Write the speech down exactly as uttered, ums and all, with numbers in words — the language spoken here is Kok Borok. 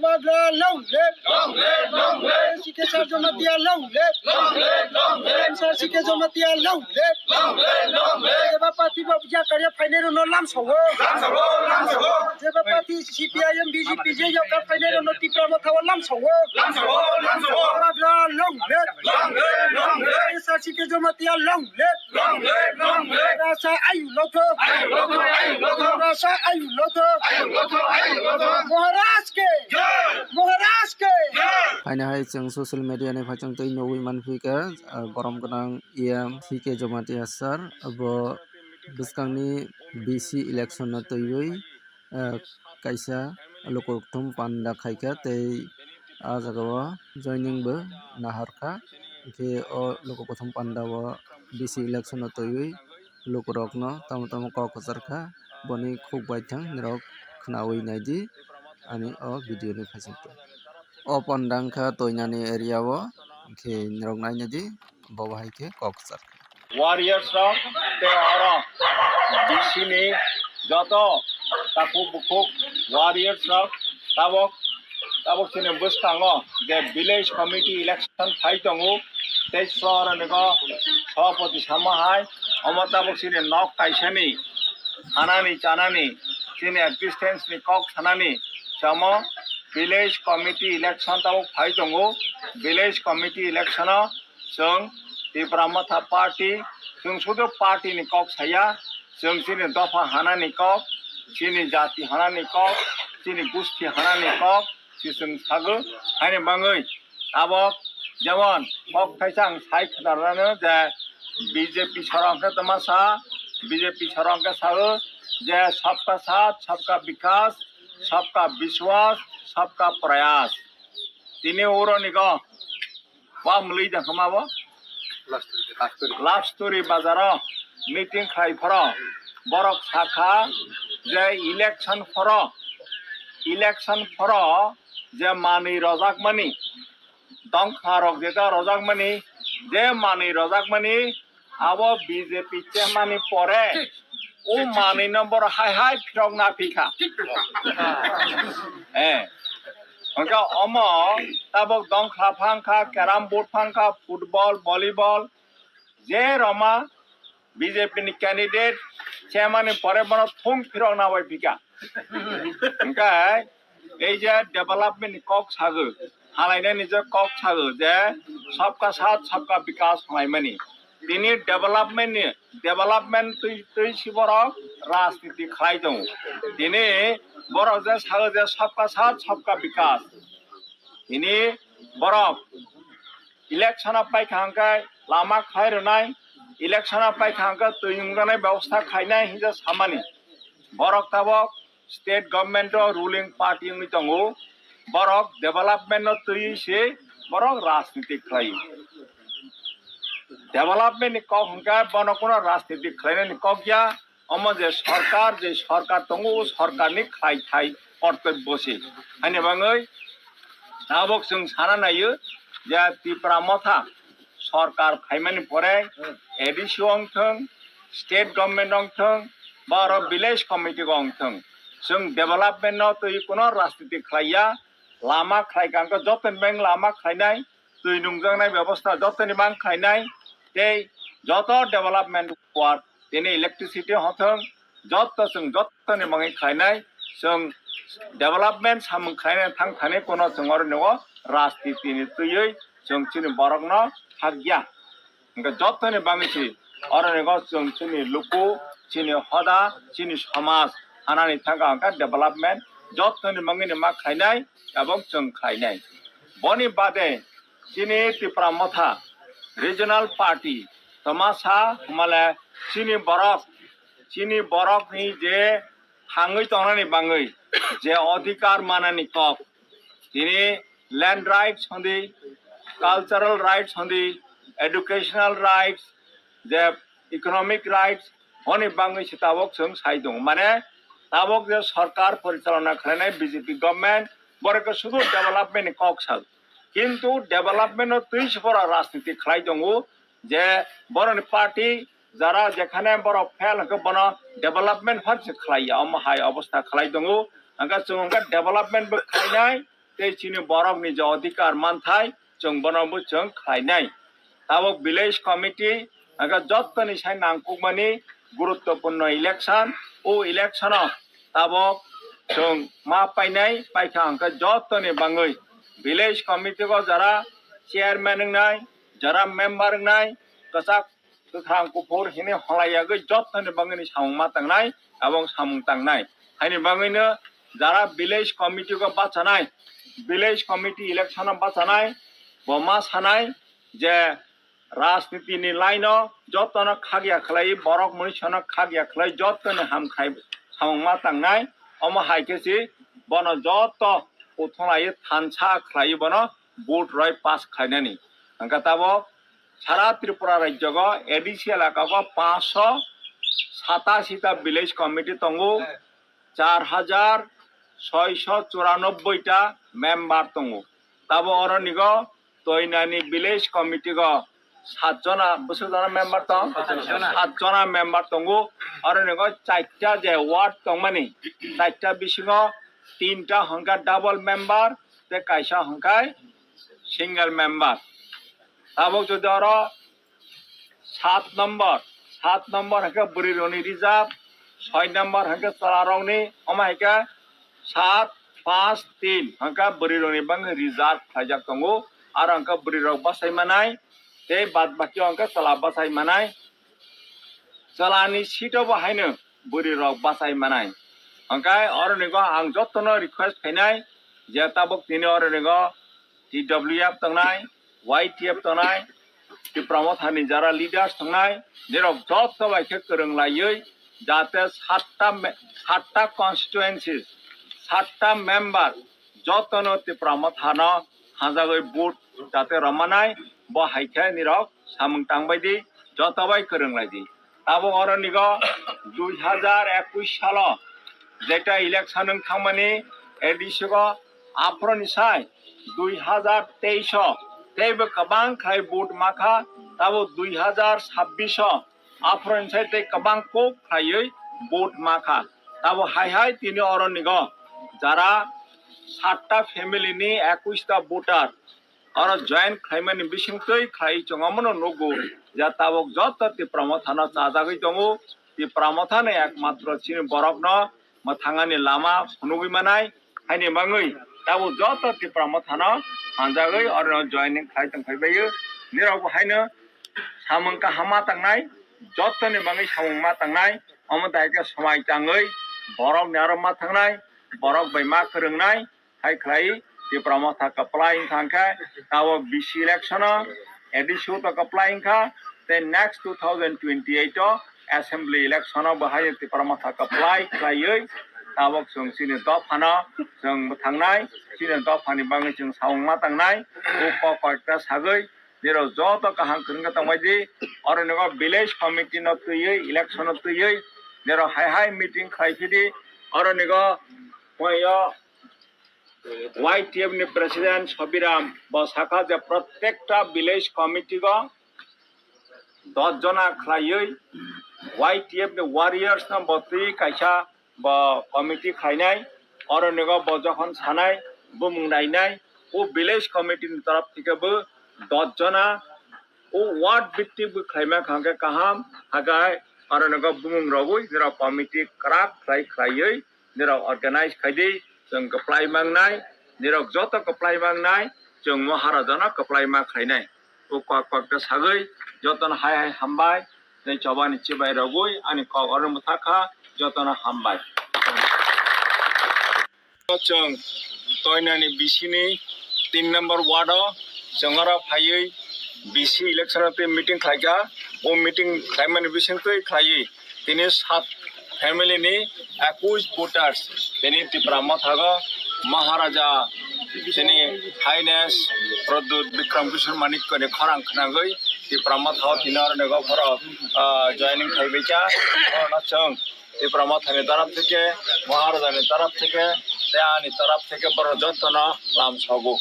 Bubagra long live. Long live, long live. C K Sir Jamatia long live. Long live, long live. Sir C K Jamatia long live. Long live, long live. Jeba party bo bujak karya phainai rokno lamsao. Lamsao, lamsao. Jeba party C P I M, B J P je yokar phainai rokno Tipra Motha o lamsao. Lamsao, lamsao. Bubagra long live. Long live, long live. Sir C K Jamatia long live. Long live, long live. Rasa ayu lotho. Ayu lotho, ayu lotho. Rasa ayu lotho. Ayu lotho, ayu lotho. Maharaj ke. Jai. Maharaj ke. Jai. Haino hai chwng social media ni phaising twi nugwi manphi kha, ah, borom gwnang E M C K Jamatia sir, abo bwskangni B C election no twiwi, ah, kaisa luku kuthum panda khaikha tei ah jaga o joining bo naharkha, hwnkhe o luku kuthum panda o B C election no twiwi lukurokno tamo tamo kok kwcharkha, boni khuk baithang norok khwnawi naidi ani o video ni phaisingtwi. O panda wngkha Toinani area o, hwnkhe norok nainadi bo bahai khe kok kwcharkha. Warriors rok tei oro B C ni joto takhuk bukhuk warriors rok tabok, tabok chini bwskango je village committee election phai tongo, tei sor nigo sabapati sama hai, omo tabok chini nok kaisani hanani chanani chini existence ni kok sanani samo village committee election tabok phai tongo, village committee election o chwng Tipra Motha party, chwng sudu party ni kok saya, chwng chini dopha hanani kok, chini jati hanani kok, chini gusti hanani kok, si chwng sago, haini bangwi abo jemon kok kaisa ang sai khwnarano je B J P sorong khe toma sa, B J P sorong khe sao je sabka saath, sabka bikas, sabka biswas, sabka prayas. Tini uro nigo wa mlwi da khama bo. Love story, love story. Love story bazaro meeting khlai phoro borok sakha je election phoro, election phoro je manwi rojakmani, dongkha rok jeta rojakmani, je manwi rojakmani, abo B J P chemani pore o manwi no boro hai hai phirok na phikha. Eh, hwnkhe omo tabok dongkha phangkha, carrom board phangkha, football, volleyball, je roma B J P ni candidate chemani pore bono thung phirok na bai phikha. Hwnkhe ei je development ni kok sago, halainani je kok sago je sabka saath sabka bikas halaimani. Tini development ni, development twi, twi si borok rajniti khlai tongo. Tini borok je sago je sabka saath sabka bikas. Tini borok election o paikha hwnkhe lama khlai rwnai, election o paikha hwnkhe twi nungjaknai bebosta khlainai hinjak samani. Borok tabok state government o ruling party wngwi tongo, borok development no twiwi se borok rajniti khlaio. Development ni kok hwnkhe bono kuno rajniti khlainani kok ya, omo je sorkar, je sorkar tongo, o sorkarni khlai thai kortobbo se. Haini bangwi tabok chwng sana naio je Tipra Motha sorkar phaimani pore A D C wng thwng, state government wng thwng, ba oro village committee wng thwng, chwng development no twi kuno rajniti khlaiya, lama khlai kha hwnkhe jotoni bang lama khlainai, twi nungjaknai bebosta jotoni bang khlainai, tei joto development work, tini electricity hothwng, joto chwng jotoni bangwi khlainai, chwng development samung khlainai thang thani kuno chwng oro nw rajniti ni twiwi chwng chini borokno hakya. Hwnkhe jotoni bangwi si oro nw chwng chini luku, chini hoda, chini somaj hanani thangka hwnkhe development jotoni bangwi ni ma khlainai, tabok chwng khlainai. Boni bade chini Tipra Motha regional party toma sa hwnmale chini borok, chini borokni je thangwi tongnani bangwi je odhikar manani kok, tini land rights hondi, cultural rights hondi, educational rights, je economic rights, honi bangwi se tabok chwng sai tongo. Mane tabok je sorkar porichalona khlainai B J P government, borok khe sudu development ni kok sao. Kintu development no twi se pora rajniti khlai tongo, je boroni party jara jekhane borok fail hwnkhe bono development phan se khlai ya, omo hai obostha khlai tongo. Hwnkhe chwng hwnkhe development bo khlainai, tei chini borokni je odhikar manthai, chwng bono bo chwng khlainai. Tabok village committee, aga jottoni sai nangkukmani guruttopurno election, o election-o tabok chwng ma painai, paikha hwnkhe jottoni bangwi village committee-o jara chairman wngnai, jara member wngnai, kwchak kwkhrang kuphur hini hwnlaiyagwi jottoni bangwini samung ma tangnai, abong samung tangnai. Haini bangwino jara village committee-o bachanai, village committee election-o bachanai, bo ma sanai je rajniti ni line-o jotono khakya khlai, borok mwnwi sono khakya khlai, jotoni ham khai samung ma tangnai. Omo hai khe se bono joto uthunglai thansa khlai bono vote roi pass khlainani. Hwnkhe tabok sara Tripura rajyogo A D C elakago paanch sho satasi ta village committee tongo, char hajar soisho churanobboi ta member tongo. Tabo oronigo Toinani village committee go sat jona, bwswk jona member tong? Sat jona. Sat jona member tongo. Oronigo chaita je ward tongmani, chaita bisingo tinta hwnkha double member, tei kaisa hwnkha single member. Tabok jodi oro sat number, sat number hwnkhe bwrwi rokni reserve, soi number hwnkhe chwla rokni, omo hai khe sat, panch, tin hwnkhe bwrwi rokni bangwi reserve khlaijak tongo. Aro hwnkhe bwrwi rok bachai manai, tei bad baki hwnkhe chwla bachai manai. Chwlani seat o bo haino bwrwi rok bachai manai. Hwnkhe oronigo ang jotono request khainai je tabok tini oronigo T W F tongnai, Y T F tongnai, Tipra Mothani jara leaders tongnai, nirok joto bai khe kwrwng laiwi jate satta me-, satta constituencies, satta member jotono Tipra Mothano hanjagwi vote jate rwmanai, bo hai khe nirok samung tangbai di, joto bai kwrwng lai di. Tabok oronigo dui hajar ekush salo jeta election wng thangmani A D C go, aphoroni sai dui hajar teis o teibo kwbang khlai vote makha, tabok dui hajar sabbish o aphoroni sai tei kwbang kok khlaiwi vote makha. Tabok hai hai tini oronigo jara satta family ni ekush ta voter oro join khlaimani bisingtwi khlai chwng omono nugo je tabok joto Tipra Mothano chajagwi tongo. Tipra Mothano ekmatro chini borokno mwthangani lama phunugwi manai, haini bangwi tabok joto Tipra Mothano hanjagwi oro joining khlai tongphai baio. Nirok bo haino samung kaham ma tangnai, jotoni bangwi samung ma tangnai, omo dai khe swmai tangwi borokni aro ma thangnai, borok bai ma kwrwngnai, hai khlai Tipra Motha kwplai wngkha hwnkhe tabok B C election o A D C o to kwplai wngkha, tei next two thousand twenty-eight o assembly election o bo hai Tipra Motha kwplai khlaiwi tabok chwng chini dophano chwng mwthangnai, chini dophani bagwi chwng samung ma tangnai, o kok koita sagwi nirok joto kaham kwrwngkhe tongbai di, oronigo village committee no twiwi election o twiwi nirok hai hai meeting khlai phidi, oronigo phaio Y T F ni president Sobiram bo sakha je prottekta village committee go dos jona khlaiwi Y T F ni warriors no bo twi kaisa bo committee khlainai, oronigo bo jokhon sanai bumung nainai, o village committee ni torop theke bo dos jona, o ward bhitti bo khlaima kha hwnkhe kaham, hagai oronigo bumung rogwi nirok committee kwrak khlai khlaiwi nirok organize khaidi, chwng kwplai mangnai, nirok joto kwplai mangnai, chwng Maharaja no kwplai ma khlainai. O kok kok ta sagwi jotono hai hai hambai, tei chobani chibai rogwi ani kok oro mwthakha, jotono hambai. Chwng Toinani B C ni tin number ward o chwng oro phaiwi B C election o tei meeting khlaikha, o meeting khlaimani bisingtwi khlaiwi tini sat family ni ekush voters tini Tipra Motha go Maharaja tini Highness Pradyut Bikram Kishore Manikya ni khorang khnagwi Tipra Motha o tini oro nego phoro, ah, joining khaibaikha. Oro no chwng Tipra Motha ni taraf theke, Maharaja ni taraf theke, tei ani taraf theke borok jotono lam sogo.